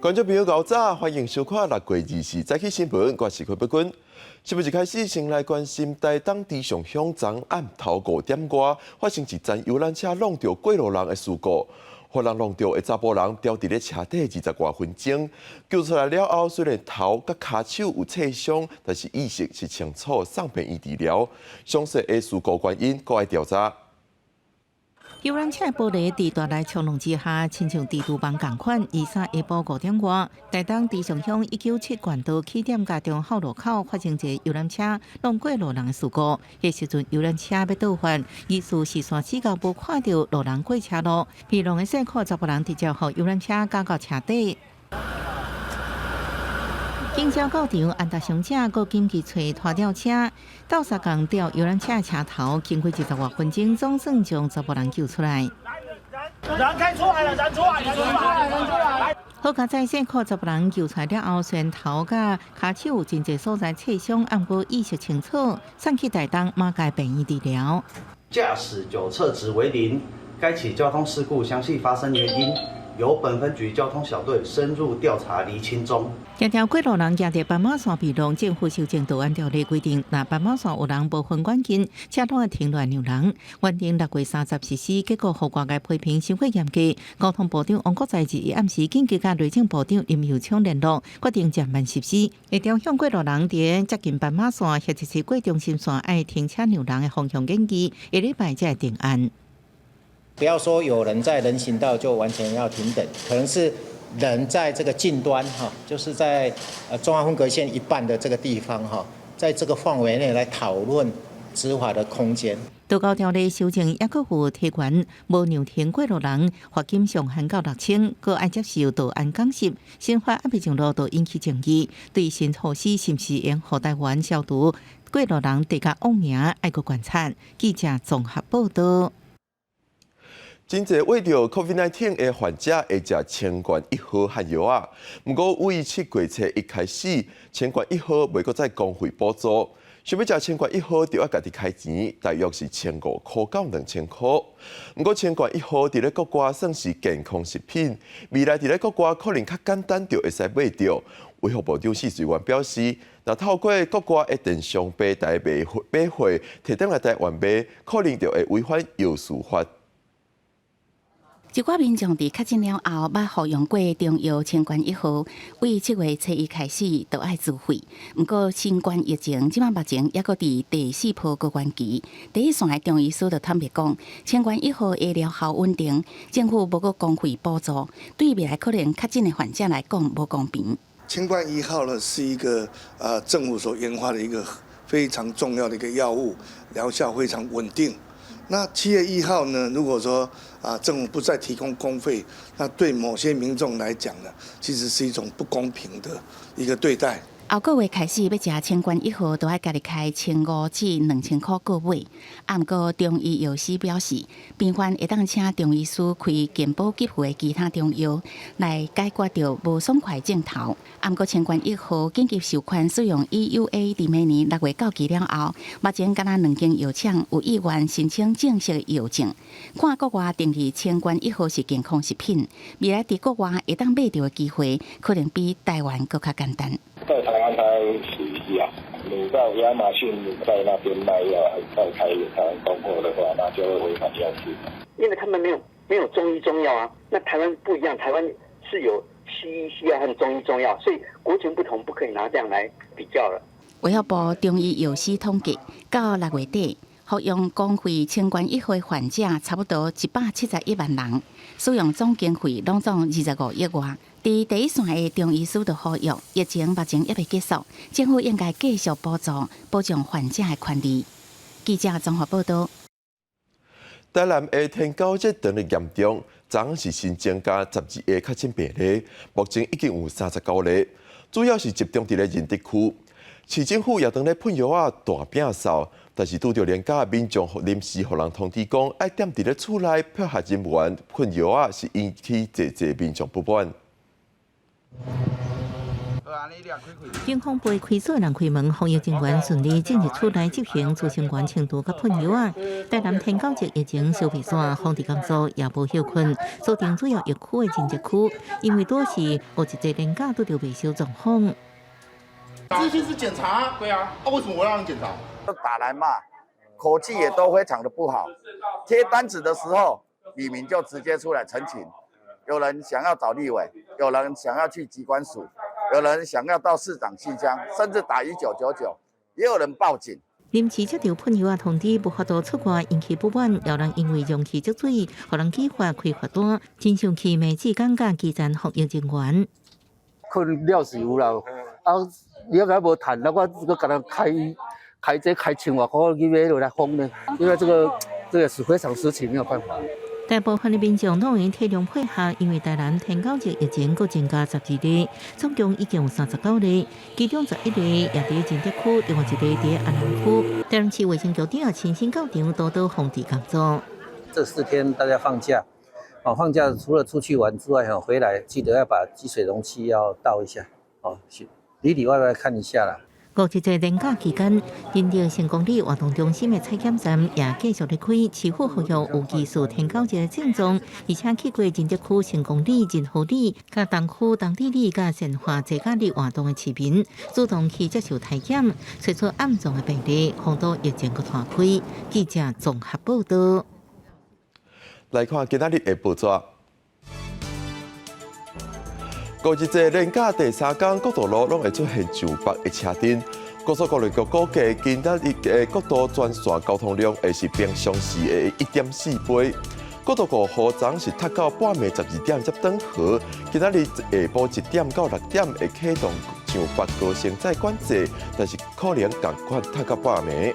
觀眾朋友，𠢕早，歡迎收看六月二四早起新聞，我是柯碧君。新聞一開始，先來關心台東池上鄉昨暗頭5點外發生一層遊覽車挵著過路人的事故，予人挵著的查埔人牢佇咧車底20外分鐘，救出來了後，雖然頭佮跤手有擦傷，但是意識是清楚，送病院治療。詳細的事故原因，閣愛調查。遊覽車玻璃佇大力衝浪之下，親像蜘蛛網仝款。23下晡5點外，台東池上鄉197縣道起點佮中孝路口發生一个遊覽車挵過路人的事故。彼時陣遊覽車欲倒翻，疑似視線死角無看著路人過車路，被挵的細箍查埔人直接予遊覽車軋到車底。警消到場，按達傷者，閣緊急揣拖吊車，鬥相共吊遊覽車的車頭，經過20外分鐘，總算將查埔人救出來。人開出來了，人出來，人出來，人出來。好佳哉細箍查埔人救出來了後，雖然頭佮跤手有真濟所在擦傷，毋過意識清楚，送去台東馬偕病院治療。駕駛酒測值為零，該起交通事故詳細發生原因，由本分局交通小隊深入調查釐清中。這條過路人行佇斑馬線被挵，政府修正道安條例規定，若斑馬線有人無分遠近，車攏愛停落來讓人。原定6月30實施，結果予外界批評傷過嚴格。交通部長王國材日暗時緊急佮內政部長林右昌聯絡，決定暫慢實施。會朝向過路人佇接近斑馬線或者是過中心線愛停車讓人的方向建議，下禮拜才會定案。不要說有人在人行道就完全要停等，可能是人在這個近端哈，就是在中央分隔線一半的這個地方哈，在這個範圍內來討論執法的空間。道交條例修正抑閣有提懸，無讓停過路人，罰金上限到6000，閣愛接受道安講習。新法猶未上路，就引起爭議。對新措施是毋是會予台灣消除過路人地價惡名，愛閣觀察。記者綜合報道。真濟患著 COVID-19 的患者會食清冠一號漢藥仔，毋過為7月初一開始，清冠一號袂閣再公費補助。想欲食清冠一號，就愛家己開錢，大約是1500塊到2000塊。毋過清冠一號佇咧國外算是健康食品，未來佇咧國外可能較簡單就會使買著。衛福部長許瑞元表示，若透過國外的電商平台買貨買貨，提轉來台灣賣，可能就會違反藥事法。一寡民眾佇確診了後，捌服用過中藥清冠一號，為7月初一開始就愛自費。毋過新冠疫情這擺目前猶閣佇第四波高原期，第一線的中醫師就坦白講，清冠一號的療效穩定，政府無閣公費補助，對未來可能確診的患者來講無公平。清冠一號呢是一個政府所研發的一個非常重要的一個藥物，療效非常穩定。那7月1號呢？如果說啊，政府不再提供公費，那對某些民眾來講呢，其實是一種不公平的一個對待。後個月開始欲食清冠一號，都愛家己開1500至2000塊購買。啊，毋過中醫藥師表示，病患會當請中醫師開健保給付的其他中藥來解決著無爽快症頭。啊，毋過清冠一號緊急授權使用 EUA，佇明年6月到期了後，目前敢若兩間藥廠有意願申請正式的藥證。看國外定義清冠一號是健康食品，未來佇國外會當買著的機會，可能比台灣閣較簡單。在台灣它是藥，你在亞馬遜在那邊賣藥，在台灣供貨的話，那就會違反藥事。因為他們沒有中醫中藥啊，那台灣不一樣，台灣是有西醫西藥和中醫中藥，所以國情不同，不可以拿這樣來比較了。衛福部中醫藥師統計，到6月底，服用公費清冠一號患者差不多171萬人，使用總經費攏總25億外。佇第一線的中醫師就呼籲，疫情目前猶未結束，政府應該繼續補助，保障患者的權利。記者綜合報道。台南的天狗節當日嚴重，昨昏是新增加12个確診病例，目前已經有39例，主要是集中佇咧仁德區。市政府也當咧噴藥仔大摒掃，但是拄著連假民眾臨時予人通知講，愛踮佇咧厝內配合人員噴藥仔，是引起濟濟民眾不滿。警方陪開鎖人開門，防疫人員順利進入厝內執行衛生員清除佮噴藥仔。台南天狗節疫情燒袂煞，防治工作也無歇睏，鎖定主要疫區的真濟區，因為多是五一節連假拄著未少狀況。資訊是檢查，對啊，啊為什麼我讓你檢查？打來罵，口氣也都非常的不好。貼單子的時候，里民就直接出來陳情，有人想要找立委，有人想要去疾管署，有人想要到市長信箱，甚至打1999，也有人報警。臨時接到噴藥仔通知，無法度出外，引起不滿，有人因為容器積水，予人舉發開罰單，真生氣，罵志工佮基層防疫人員。可能了是有啦，啊，你要無趁，那我這個共人開開這開千外箍去買落來封呢？因為這個是非常時期，沒有辦法。大部分的民眾攏會體諒配合，因為台南天狗節疫情閣增加12例，總共已經有39例，其中11例也佇仁德區，另外一例佇安南區。台南市衛生局長親身到場督導防治工作。這4天大家放假，哦，放假除了出去玩之外，回來記得要把積水容器要倒一下，哦，裡裡外外看一下啦。五一節連假期間，仁德成功里活動中心的採檢站也繼續咧開，市府呼籲有疑似天狗節的症狀，而且去過仁德區成功里、仁和里、佮東區東地里、佮善化節假日活動的市民，主動去接受體檢，揣出暗藏的病例，防堵疫情閣傳開。記者綜合報道。來看今仔日的報紙。五一節連假第三天，國道路攏會出現上百的車陣。高速公路局估計，今仔日的國道全線交通量會是平常時的1.4倍。國道5號昨是塞到半暝12點才轉好，今仔日下晡1點到6點會啟動上北高升載管制，但是可能仝款塞到半暝。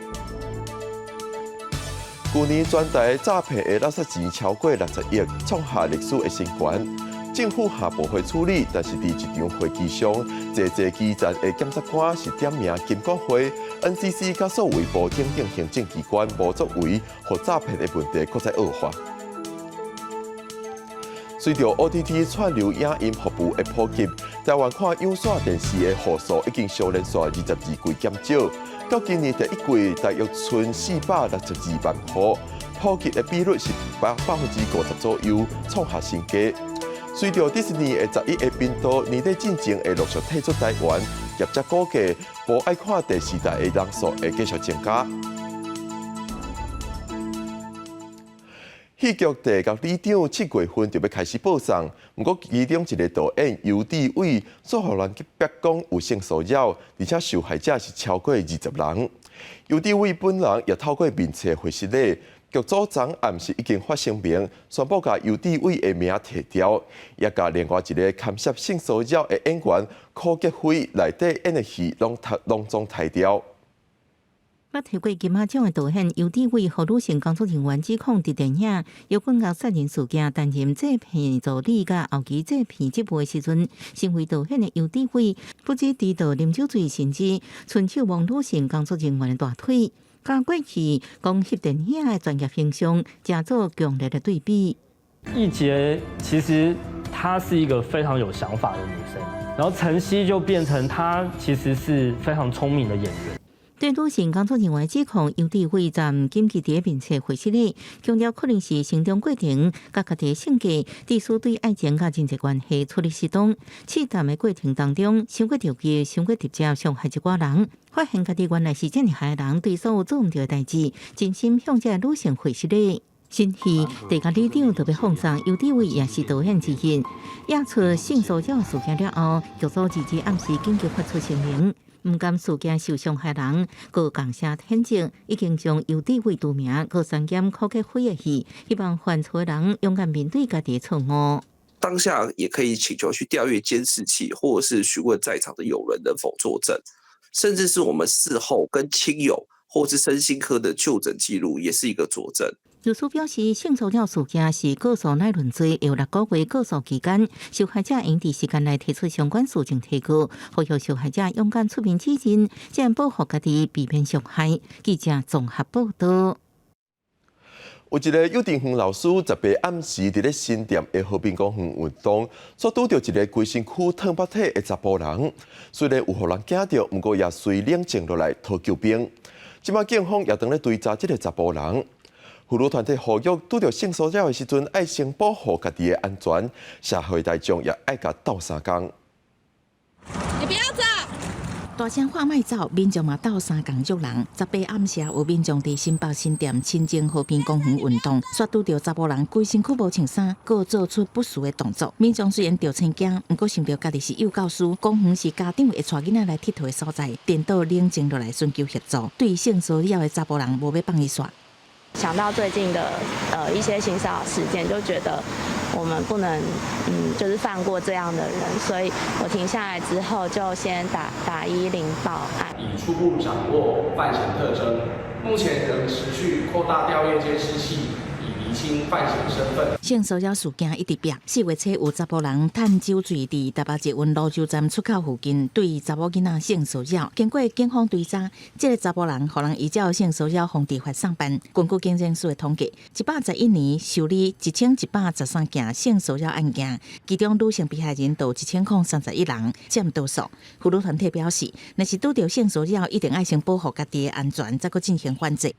舊年全台詐騙的勒索錢超過60億，創下歷史的新高。政府下部會處理，但是佇一場會議上，濟濟基層的檢察官是點名金管會、NCC 佮數位部等等行政機關無作為，予詐騙的問題閣再惡化。隨著 OTT 串流影音服務的普及，台灣看有線電視的戶數已經相連續22季減少，到今年第一季大約賰462萬戶，普及的比率是50%左右，創下新低。隨著迪士尼的11個頻道年底進前會陸續退出台灣，業者估計無愛看第四台的人數會繼續增加。戲劇地獄里長7月份就欲開始播送，毋過其中一個導演游志偉，煞予人去逼講有性騷擾，而且受害者是超過20人。游志偉本人也透過面冊回失禮。劇組昨暗時已經發聲明，宣布共游志偉的名提掉，也共另外一個牽涉性騷擾的演員柯潔輝內底演的戲攏攏總提掉。捌提過金馬獎的導演游志偉，予女性工作人員指控，佇電影《搖滾樂殺人事件》擔任製片助理佮後期製片職務的時陣，身為導演的游志偉，不止持刀啉酒醉，甚至伸手摸女性工作人員的大腿。佮過去講翕電影的專業形象，誠做強烈的對比。易傑其實她是一個非常有想法的女生，然後晨曦就變成她其實是非常聰明的演員。對女性工作人員指控，游志偉昨緊急佇面冊回失禮，強調可能是成長過程，佮家己的性格，必須對愛情佮人際關係處理失當。試探的過程當中，傷過著急，傷過直接傷害一寡人，發現家己原來是這麼害人，對所有做毋對的代誌，真心向這女性回失禮。新戲地獄里長特別放送，游志偉也是導演之一。演出性騷擾事件了後，劇組直接暗時緊急發出聲明，毋甘事件受傷害人，閣共聲譴責，已經將游志偉除名，閣刪減柯潔輝的戲，希望犯錯的人勇敢面對家己的錯誤。當下也可以請求去調閱監視器，或者是詢問在場的友人能否作證，甚至是我們事後跟親友或是身心科的就診記錄，也是一個佐證。律師表示，性騷擾事件是告訴乃論罪，有6個月告訴期間，受害者應佇時間內提出相關事證提告，呼籲受害者勇敢出面指認，這樣保護家己，避免傷害。記者綜合報道。有一个幼稚園老師18暗時佇咧新店的和平公園運動，煞拄著一个規身軀燙白體的查埔人，雖然有予人驚著，毋過也隨冷靜落來討救兵。這擺警方也當咧追查這个查埔人。婦女團體呼籲，拄著性騷擾的時陣，愛先保護家己的安全，社會大眾也愛共鬥相共。你不要走！大聲喊莫走，民眾嘛鬥相共捉人。18暗時有民眾佇新北新店清境和平公園運動，煞拄著查埔人規身軀無穿衫，閣做出不實的動作。民眾雖然著青驚，毋過想著家己是幼教師，公園是家長會帶囡仔來𨑨迌的所在，顛倒冷靜落來尋求協助。對性騷擾的查埔人無欲放伊煞。想到最近的一些性騷擾事件，就覺得我們不能就是放過這樣的人，所以我停下來之後就先打打110報案。已初步掌握犯嫌特徵，目前仍持續擴大調閱監視器，以釐清犯嫌身份。性騷擾事件一直變。4月初有查埔人趁酒醉佇台北捷運蘆洲站出口附近對查某囡仔性騷擾，經過警方追查，這个查埔人予人依照性騷擾防治法送辦。根據警政署的統計，111年受理1113件性騷擾案件，其中女性被害人就1031人，佔多數。婦女團體表示，若是拄著性騷擾，一定愛先保護家己的安全，才閣進行反制。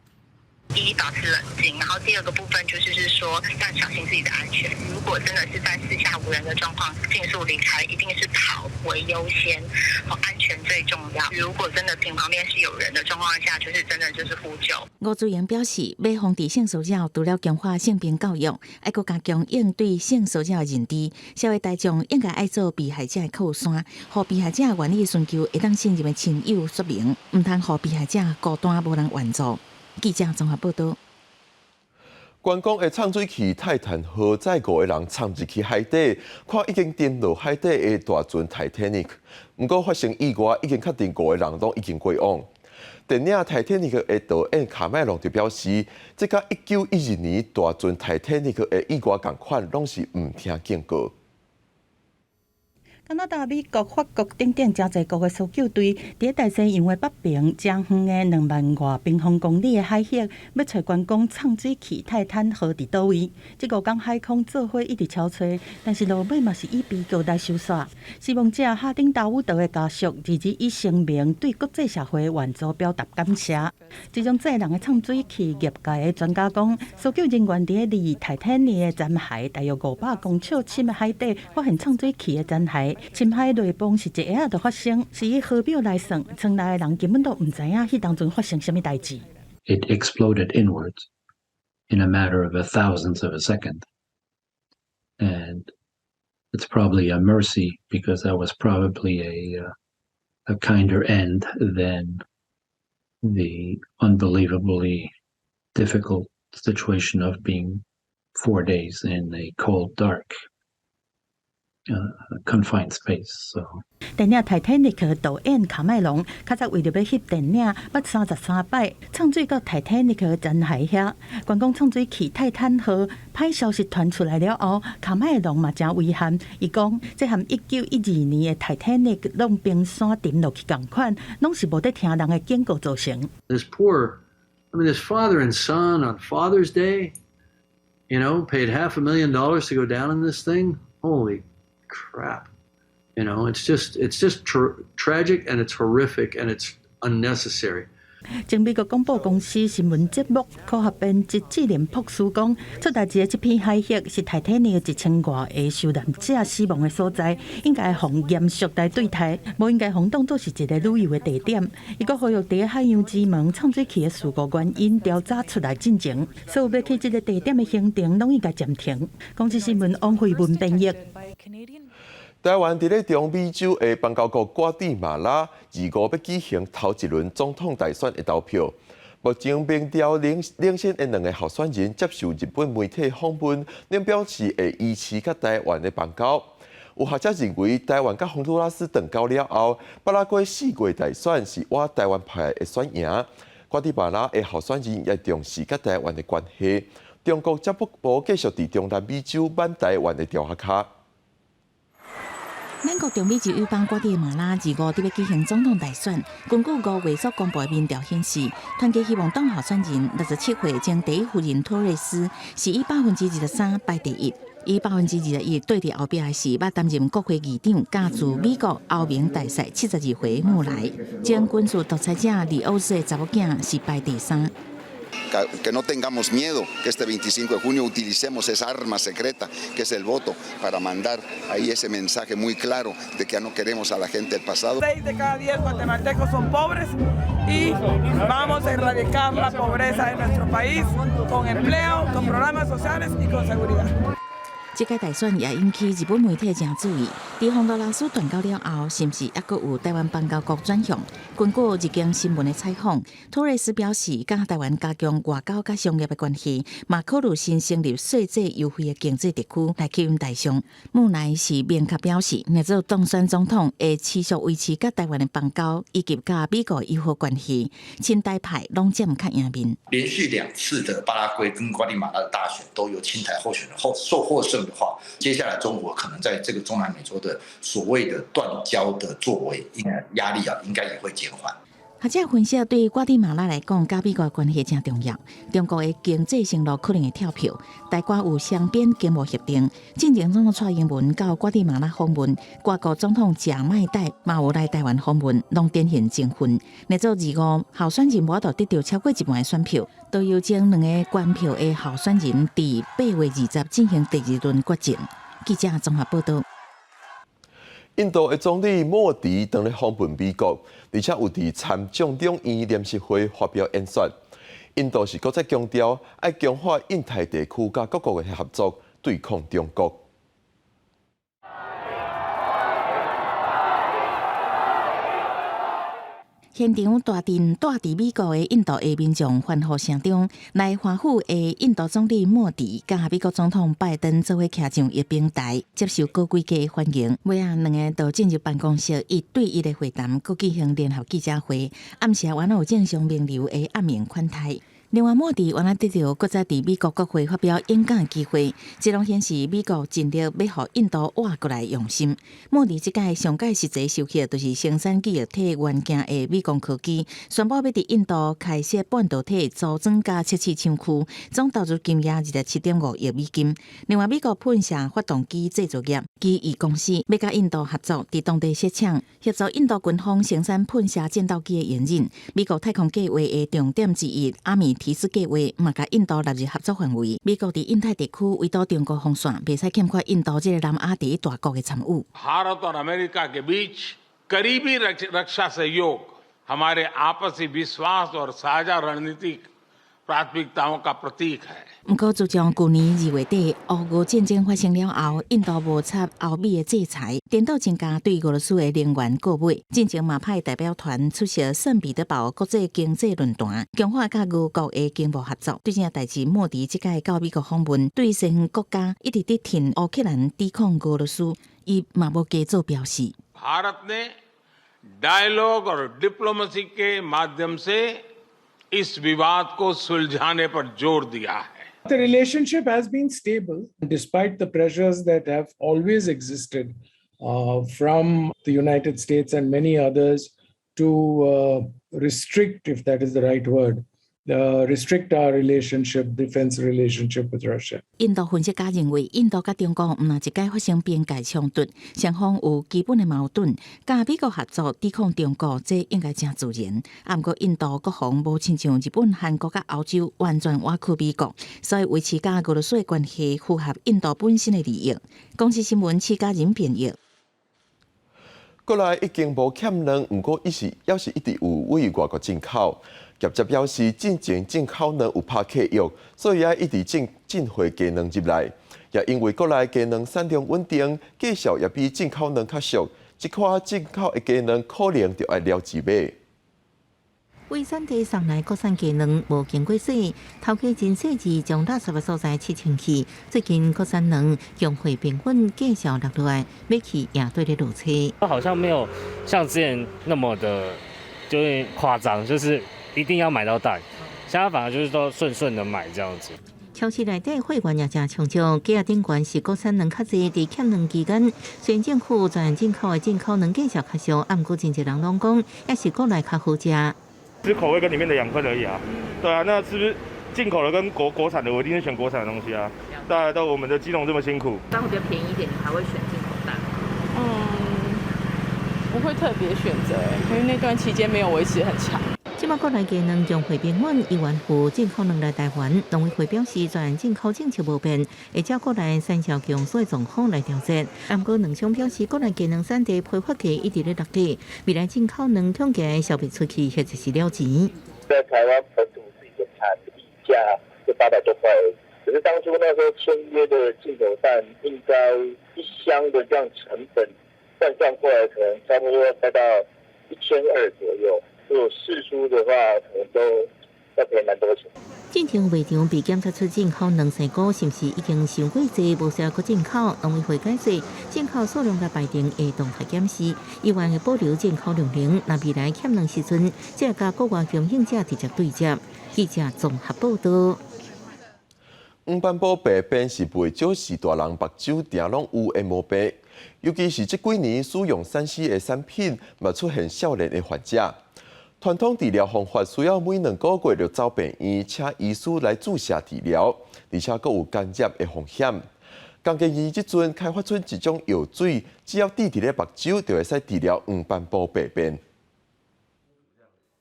第一，保持冷靜，然後第二個部分就是說要小心自己的安全。如果真的是在四下無人的狀況，盡速離開，一定是跑為優先，安全最重要。如果真的旁邊是有人的狀況下，就是真的就是呼救。吳祖瑩表示，欲防治性騷擾，除了強化性平教育，愛閣加強應對性騷擾的認知。社會大眾應該愛做被害者的靠山，予被害者願意尋求會當信任的親友說明，毋通予被害者孤單無人援助。記者綜合報道。觀光的藏水器泰坦號載五个人衝入去海底，看已經沉落海底的大船泰坦尼克。毋過發生意外，已經確定五個人攏已經過往。電影泰坦尼克的導演卡麥隆就表示，這佮1912年大船泰坦尼克的意外仝款，攏是毋聽警告。加拿大、美國、法國等等誠濟國的搜救隊，佇大西洋的北邊，誠遠的2萬外平方公里的海域，欲揣觀光藏水器泰坦號佇佗位？這五工海空做伙一直敲揣，但是落尾嘛是以悲劇來收煞。死亡者哈丁達烏德的家屬，2日以聲明對國際社會援助表達感謝。這種載人的藏水器，業界的專家講，搜救人員佇離泰坦尼克的殘骸大約500公尺深的海底，發現藏水器的殘骸。深海雷崩是一下仔就發生，是以毫秒來算，艙內的人根本都毋知影彼當陣發生啥物代誌。 It exploded inwards in a matter of a thousandth of a second, and it's probably a mercy because that was probably a kinder end than the unbelievably difficult situation of being 4 days in a cold, dark, confined space. So. 電影《泰坦尼克》導演卡麥隆，較早為著欲翕電影，捌33擺藏水到泰坦尼克殘骸遐。觀光藏水器泰坦號歹消息傳出來了後，卡麥隆嘛誠遺憾。伊講，這和1912年的泰坦尼克攏冰山沉落去仝款，攏是無咧聽人的警告造成。 This poor, I mean, this father and son on Father's Day, paid half a million dollars to go down in this thing. Holy crap. It's just tragic and it's horrific and it's unnecessary. 前美國廣播公司新聞節目科學編輯智能博士講，出代誌的這片海域是泰坦尼克1000外個受難者死亡的所在，應該予嚴肅來對待，無應該予當作是一個旅遊的地點。伊閣呼籲佇海洋之門藏水器的事故原因調查出來進前，所有欲去這个地點的行程攏應該暫停。公視新聞王慧文編譯。台灣佇咧中美洲的邦交國瓜地馬拉，25欲舉行頭一輪總統大選的投票。目前民調領先的兩个候選人接受日本媒體訪問，𪜶表示會維持佮台灣的邦交。有學者認為，台灣佮宏都拉斯斷交了後，巴拉圭4月大選是倚台灣派會選贏。瓜地馬拉的候選人也重視佮台灣的關係。中國則不無繼續佇中南美洲挽台灣的調仔跤。咱國中美洲友邦瓜地馬拉25佇欲舉行總統大選，根據5月所公布的民調顯示，團結希望黨候選人67歲前第一夫人托瑞斯是以23%排第一，以21%對佇後壁的是捌擔任國會議長、佮駐美國歐盟大使72歲穆萊，前軍事獨裁者里奧斯的查某囝是排第三。 Que no tengamos miedo, que este 25 de junio utilicemos esa arma secreta que es el voto para mandar ahí ese mensaje muy claro de que ya no queremos a la gente del pasado. 6 de cada 10 guatemaltecos son pobres y vamos a erradicar la pobreza en nuestro país con empleo, con programas sociales y con seguridad. 這屆大選也引起日本媒體誠注意。佇洪都拉斯斷交了後，是毋是猶閣有台灣邦交國轉向？根據日經新聞的採訪，托瑞斯表示，佮台灣加強外交佮商業的關係，嘛考慮新成立稅制優惠的經濟特區來吸引台商。穆萊是明確表示，若做當選總統，會持續維持佮台灣的邦交，以及佮美國友好關係。親台派攏佔較贏面。連續兩次的巴拉圭跟瓜地馬拉的大選都由親台候選人獲受獲勝的話，接下來中國可能在這個中南美洲的所謂的斷交的作為，應該壓力啊，應該也會減緩。學者分析，對瓜地馬拉來講，佮美國關係誠重要。中國的經濟線路可能會跳票，台瓜有雙邊經貿協定。進前總統蔡英文到瓜地馬拉訪問，瓜國總統賈麥岱嘛有來台灣訪問，攏展現情分。若做25候選人無法度得著超過一半的選票，都由將兩个懸票的候選人佇8月20進行第二輪決戰。記者綜合報道。印度的總理莫迪當咧訪問美國，而且有佇參眾兩院聯席會發表演說。印度是閣再強調，愛強化印太地區佮各國的合作，對抗中國。現場大陣蹛佇美國的印度裔民眾歡呼聲中，來華府的印度總理莫迪佮美國總統拜登做伙徛上閱兵台，接受高規格的歡迎。尾仔兩个就進入辦公室一對一的會談，閣舉行聯合記者會。暗時猶有政商名流的暗暝款待。另外，莫迪原來得著閣再佇美國國會發表演講的機會，這攏顯示美國盡力欲予印度倚過來用心。莫迪這屆上蓋實際收穫就是生產記憶體元件的美光科技，宣布欲佇印度開設半導體組裝佮測試廠區，總投資金額27.5億美金。另外，美國噴射發動機製造業機翼公司欲佮印度合作，佇當地設廠，協助印度軍方生產噴射戰鬥機的引擎。美國太空計畫的重點之一，阿米提斯計畫嘛共印度納入合作範圍。美國佇印太地區圍堵中國防線，袂使欠缺印度這個南亞第一大國的參與。 भारत और अमेरिका के बीच करीबी रक्षा सहयोग हमारे आपसी विश्वास और साझा रणनीतिक प्राथमिकताओं का प्रतीक है。毋過，自從舊年2月底烏俄戰爭發生了後，印度無插歐美的制裁，顛倒增加對俄羅斯的能源購買。進前嘛派代表團出席聖彼得堡國際經濟論壇，強化佮俄國的經貿合作。對這件代誌，莫迪這擺到美國訪問，對西方國家一直佇挺烏克蘭抵抗俄羅斯，伊嘛無加做表示。 भारत ने डायलॉग और डिप्लोमेसी के माध्यम से इस विवाद को सुलझाने पर जोर दिया है。 The relationship has been stable despite the pressures that have always existed from the United States and many others to restrict, if that is the right word, restrict our relationship, defense relationship with Russia. 印度分析家認為，印度佮中國毋但一擺發生邊界衝突，雙方有基本的矛盾，佮美國合作抵抗中國，這應該誠自然。啊，毋過印度國防無親像日本、韓國佮歐洲完全倚靠美國，所以維持佮俄羅斯的關係符合印度本身的利益。公視新聞，施嘉仁編譯。國內已經無欠卵，毋過伊是猶是一直有對外國進口。業者表示，進前進口卵有拍契約，所以愛一直進進貨雞卵入來。也因為國內雞卵產量穩定，價數也比進口卵較俗。這款進口的雞卵可能就愛撩一買。為產地送來國產雞卵，無經過洗，頭家真細緻，將垃圾的所在切清氣。最近國產卵供貨平穩，價數落落來，買去也對咧落車。好像沒有像之前那麼的，就是誇張，就是一定要買到蛋。現在反而就是都順順的買這樣子。超市內底貨源也誠充足，架仔頂懸是國產卵較濟。佇欠卵期間，雖然政府全進口的進口卵價錢較俗，啊，毋過真濟人攏講，猶是國內較好食。吃口味跟裡面的養分而已啊。對啊，那是不是進口的跟國產的，我一定是選國產的東西啊。大家都我們的雞農這麼辛苦，蛋會比較便宜一點，你還會選進口蛋？嗯，不會特別選擇，因為那段期間沒有維持很長。這擺國內雞卵將會變穩，依然有進口卵來台灣。農委會表示，全進口政策無變，會照國內產銷公司的狀況來調節。毋過，卵商表示，國內雞卵產地批發價一直咧落價，未來進口卵恐驚銷袂出去，或者是了錢。在台灣本土自己的產地價就800多塊，可是當初那時候簽約的進口蛋，應該一箱的這樣成本換算過來，可能差不多要到1200左右。如果釋出的話，可能都要賠蠻多錢。進前賣場被檢測出進口卵生菇，是毋是已經傷過濟，無需要閣進口？農委會解釋，進口數量佮排程會動態檢視，依然會保留進口量能。若未來欠卵時陣，才會佮國外供應者直接對接。記者綜合報道。黃斑部病變是袂少是大人目睭定攏有的毛病，尤其是這幾年使用3C 的產品，嘛出現少年的患者。傳統治療方法需要每2個月就走病院，請醫師來注射治療，而且閣有感染的風險。江建議這陣開發出一種藥水，只要滴佇咧目睭，就會使治療黃斑部病變。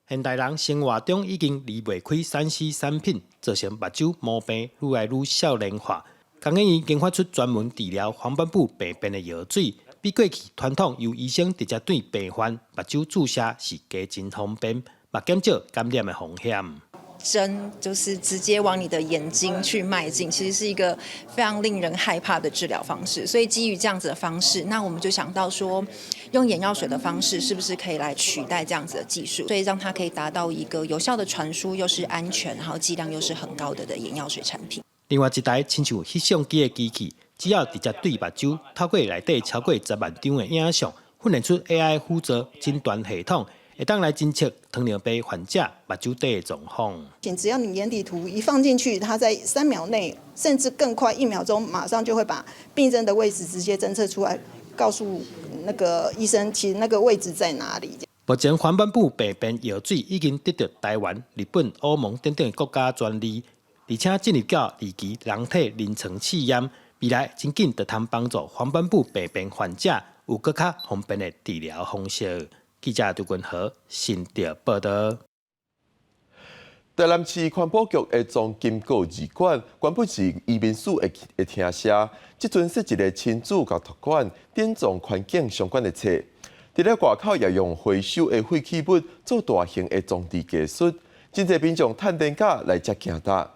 現代人生活中已經離袂開3C 產品，造成目睭毛病愈來愈少年化。江建議研發出專門治療黃斑部病變的藥水，比過去傳統由醫生直接對病患目睭注射是加真方便，嘛減少感染的風險。針就是直接往你的眼睛去邁進，其實是一個非常令人害怕的治療方式。所以基於這樣子的方式，那我們就想到說，用眼藥水的方式是不是可以來取代這樣子的技術？所以讓它可以達到一個有效的傳輸，又是安全，然後劑量又是很高的眼藥水產品。另外一台親像翕相機的機器，只要直接對目睭，透過內底超過10萬張的影像，訓練出 AI 輔助診斷系統，會當來偵測糖尿病患者目睭底的狀況。只要你眼底圖一放進去，它在3秒內，甚至更快，1秒鐘，馬上就會把病症的位置直接偵測出來，告訴那個醫生，其實那個位置在哪裡。目前黃斑部病變藥水已經得到台灣、日本、歐盟等等國家專利，而且進入到二期人體臨床試驗，未來真緊就通幫助黃斑部病變患者有閣較方便的治療方式。記者杜君和新竹報道。台南市環保局的裝金閣二館，原本是移民署的廳舍，這陣設一个親子佮托管典藏環境相關的冊。佇咧外口也用回收的廢棄物做大型的裝置藝術，真濟民眾趁連假來遮行踏。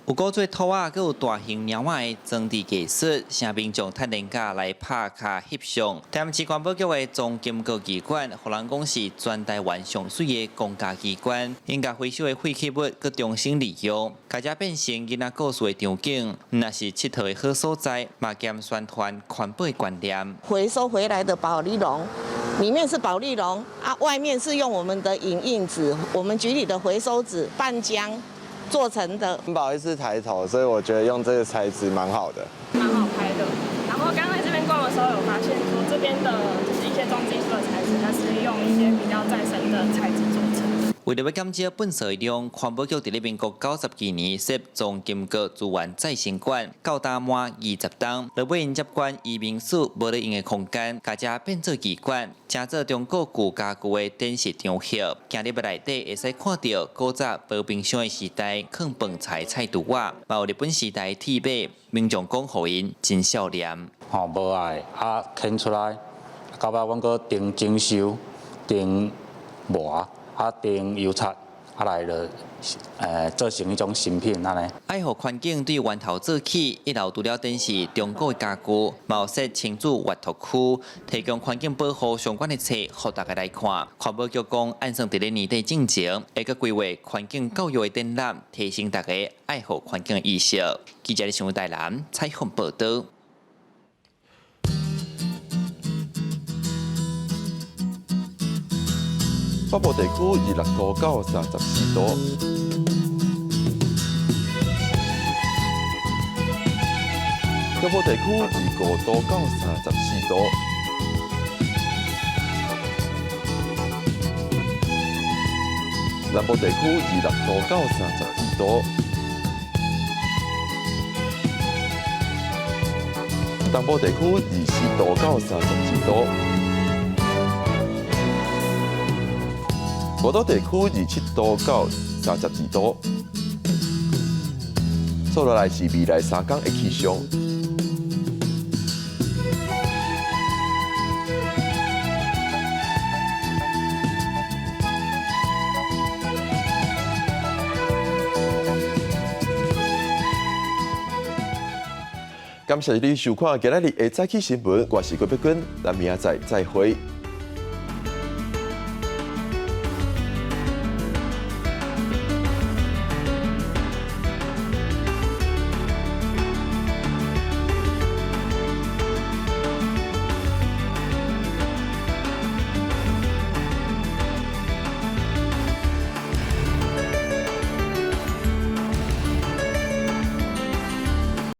有古做兔仔，閣有大型貓仔的裝置藝術，啥民眾趁連假來拍卡翕相。台南市環保局的莊金閣二館，予人講是全台灣上媠的公家機關，𪜶共回收的廢棄物閣重新利用，共遮變成囡仔故事的場景，毋但是𨑨迌的好所在，嘛兼宣傳環保的觀念。回收回來的保麗龍，裡面是保麗龍啊，外面是用我們的影印紙，我們局裡的回收紙拌漿做成的。不好意思抬頭，所以我覺得用這個材質蠻好的，蠻好拍的。然後剛剛在這邊逛的時候，有發現說這邊的就是一些裝置藝術的材質，它是用一些比較再生的材質做成的。為著欲減少垃圾量，環保局佇咧民國92年設莊金閣資源再生館，到今滿20冬，落尾𪜶接管移民署無咧用的空間，共遮變做藝館，成做中國舊家具的展示場合。行入內底會使看著古早無冰箱的時代，囥飯菜菜櫥仔，嘛有日本時代的鐵馬，民眾講予𪜶真少年。吼，無愛啊，牽出來，到尾阮閣重整修、重磨。啊，重油漆，啊來了，做成彼種新品按呢。愛護環境對源頭做起，一樓除了展示中國的家具，嘛有設親子閱讀區，提供環境保護相關的冊，予大家來看。環保局講，按算佇咧年底進前，會閣規劃環境教育的展覽，提升大家愛護環境的意識。記者新聞台南採訪報導。北部地區26度到34度。中部地區25度到34度。南部地區26度到32度，東部地區24度到32度，外島地區27度到32度。接落來是未來三工的氣象。感謝你收看今仔日的早起新聞，我是郭碧君，咱明仔載再會。